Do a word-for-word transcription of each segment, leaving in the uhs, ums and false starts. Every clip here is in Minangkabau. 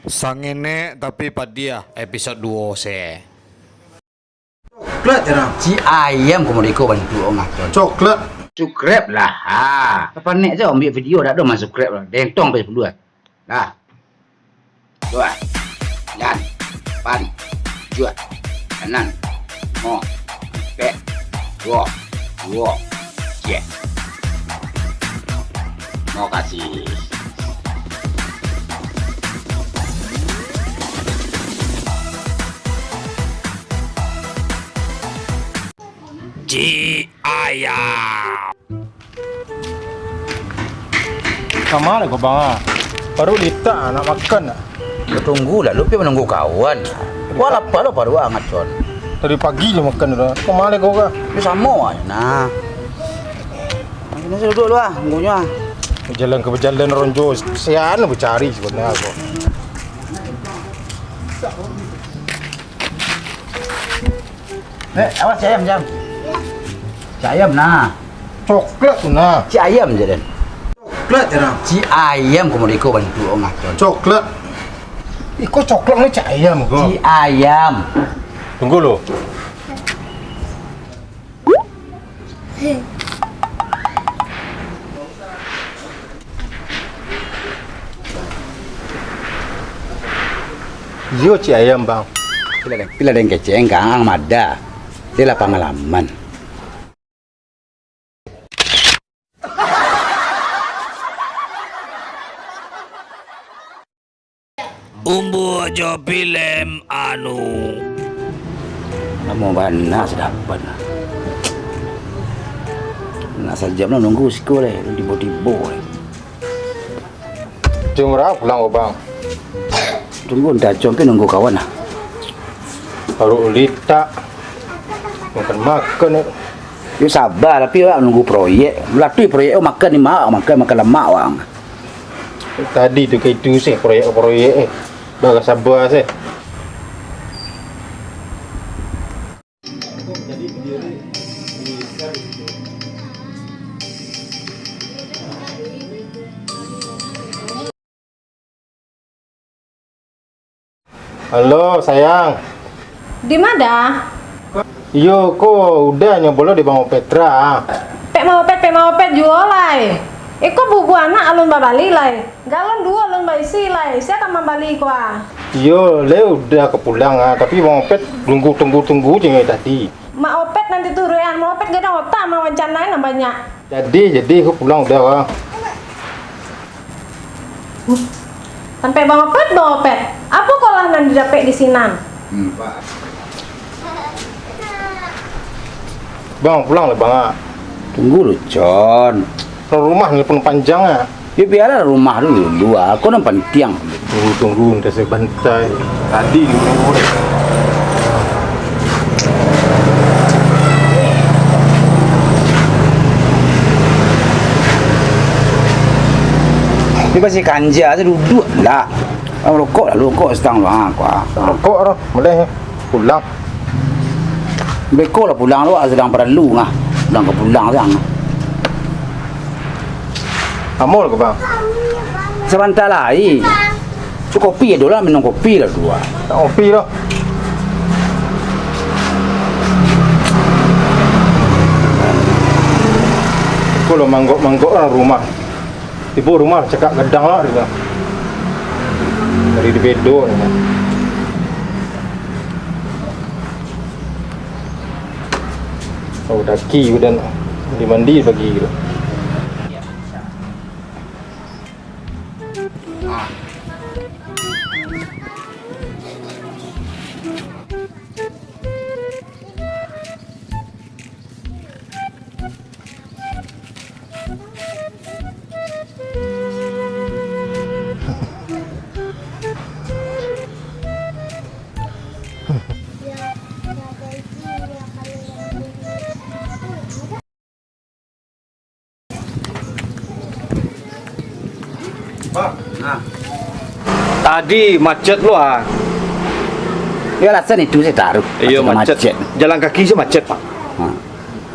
Sangenek tapi padiah episode duo se. Coklat jarang. Ci ayam ko modeko bantuak ngacon. Coklat. Subscribe lah. Ha. Kapan nek tu ambiak video dak ado mah subscribe lah. Dentong sampai sapuluah. Lah. Dua. Lan. Pan. Juak. Kanan. Mo. Pet. Duo. Duo. Ciek. Makasih. Ci ayam. Kama lai ko, Bang, ah? Paruik litak, ah, nak makan, ah. Tunggulah, lu pi manunggu kawan. Wah, lapar lo paruik angacon. Tadi pagi lah makan tu. Kama lai ko, Kak? Yo, samo aja, nah. Macam mana duduak lu, ah, tunggunyo, ah. Bajalan ka bajalan ronjo, sian bacari sabananyo ko. Eh, awas, ci ayam, jam. Ci ayam, nah. Coklat tu, nah. Ci ayam je, Den. Coklat je, nah. Ci ayam, ko modeko bantuak ngacon. Coklat. Iko coklat ni ci ayam ko. Ci ayam. Tunggu lu. Iyo, ci ayam, Bang. Pila den, pila den kecek, ang mada. Dia lah pangalaman. Umbuak jo pilem anu. Lamo bana sadapan. Nak sajam lah nunggu siko leh, tibo-tibo leh. Jam bara pulang ko, Bang? Tunggu, ndak compe nunggu kawan lah. Paruik litak. Makan-makan, eh. Yo saba, tapi awak nunggu proyek. Balatui proyek, oh, makan ni mak, makan, makan lamak, wang. Tadi tu ka itu sih, proyek-proyek, eh. Bara saba sih. Halo, sayang. Di ma, Da? Iyo, ko udah nyo bolo di Bang Opet ra. Pek Mang Opet, Pek Mang Opet juo lai. Iko bubuak anak alun babali lai. Galon duo alun baisi lai. Sia ka mambali ko, ah? Iyo, lai udah ka pulang, ah. Tapi Bang Opet tunggu, tunggu, tunggu je tadi. Mak Opet nanti turuikan, Mak Opet gadang otak, mah wancana nan banyak. Jadi, jadi, ko pulang udah, ah. Sampai Bang Opet, Bang Opet. Apo ko lah nan didapek di sinan? Hmm. Bang, pulang lah, Bang, ah. Tunggu lu, Con. Rumah ni pun panjang, ah. Yo, bialah rumah dulu, dua. Ko nan pantiang. Tunggu, tunggu, entah sabantai. Tadi dulu. Ni masih kanja tu duduak lah. Ah, rokok lah, rokok sedang lah, ha, kuah. Rokok tu, boleh pulang. Beko lah pulang tu, ah, sedang paralu ngah. Pulang ka pulang siang. Amol ke, Bang? Sabanta lai. Tu kopi ado lah, minum kopi lah dua. Tak kopi lah. Ko lah manggok-manggok lah rumah. Tibo rumah cakak gadang lah, dia. Dari di bedo, dia. Oh, daki udah mandi-mandi pagi tu. Bang. Nah. Tadi macet lu, ah. Yo, alasan itu saya taruh. Iyo, macet, macet. Jalan kaki sih macet, Pak. Nah.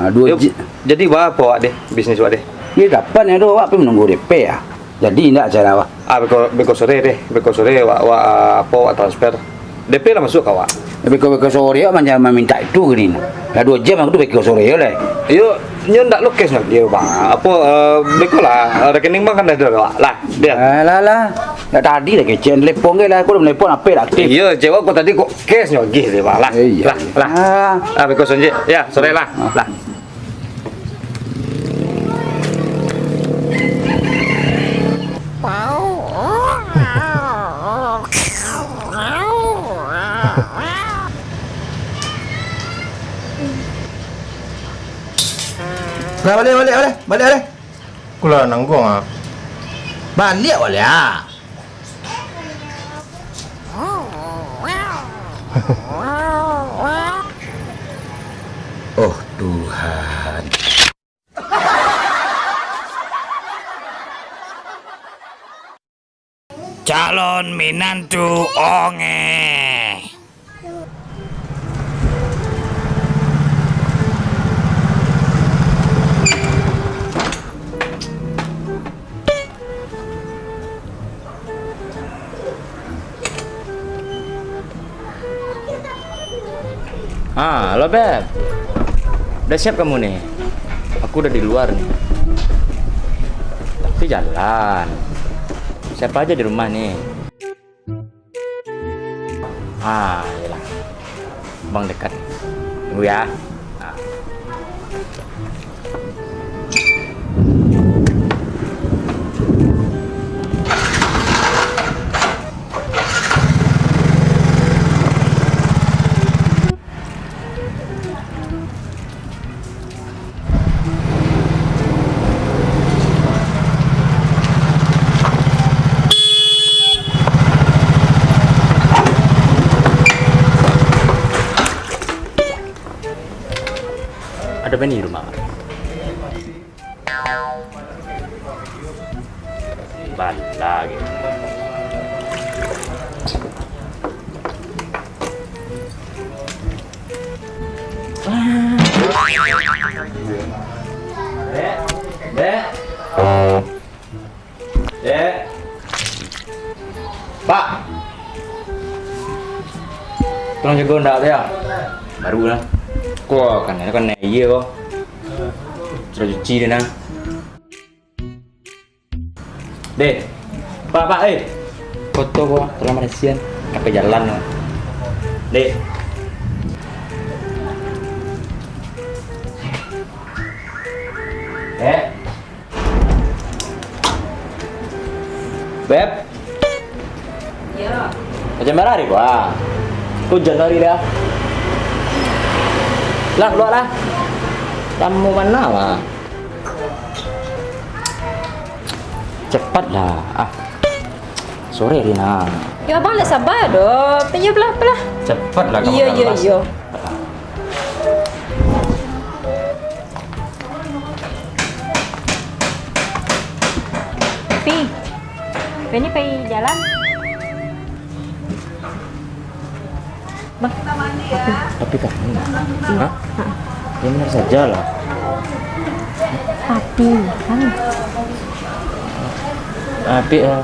Nah, dua Yo, ji- jadi, ba, apo awak deh, bisnis awak deh? Yo, kapan yo, awak pi manunggu D P ya? Jadi indak acara, Bah? Ah, beko, beko sore deh, beko sore wak, wak, ah, apo, wak transfer. D P lah masuak ka wak. Beko, beko sore wak manja-, mamintak itu gini. Lah duo jam aku tu beko sore yo lai. Iyo, nyo ndak lo cash nyo, Bang. Apo, eh, beko lah, rekening bank kan ado, Wak. Lah, biar. Alah, lah. Ndak tadi lah kecek, telepon ge lah, aku udah telepon, H P dak aktif. Iyo, cewek kok tadi kok cash nyo agih deh, Bang. Lah, Eh, iya, lah, iya. lah. Ah. Ah, beko sonje. Ya, sore lah. Ah. Lah. Lah, baliak, baliak, baliak, baliak, baliak. Kulah nangguang, ah. Baliak, baliak, ah. Oh, Tuhan. Calon minantu Onge. Ah, halo, Beb. Udah siap kamu nih? Aku udah di luar nih. Tapi jalan. Siapa aja di rumah nih? Ah, iyalah. Bang dekat. Tunggu ya. Ah. Ado bini rumah. Bala gitu. Dek, Dek. Dek. Pak. Tolong jago ndak tu ya? Baru lah. Ko kan, kan iya ko. Sudah cuci dia nah. Dek. Pak, Pak, eh. Foto ko, tolong marasian. Kape jalan ko. Dek. Dek. Beb. Yo. Macam mana hari ko? Hujan hari dah. Lah, keluar lah. Lamo bana mah. Cepat lah. Ah. Sore hari nah. Yo, abang lah sabar doh. Penyeblah, pelah. Cepat lah kamu. Iyo, iyo, iyo. Pi, Pi ni pai jalan. Bang. Tapi kamu, hah? Yang benar saja lah. Tapi kan. Tapi, eh,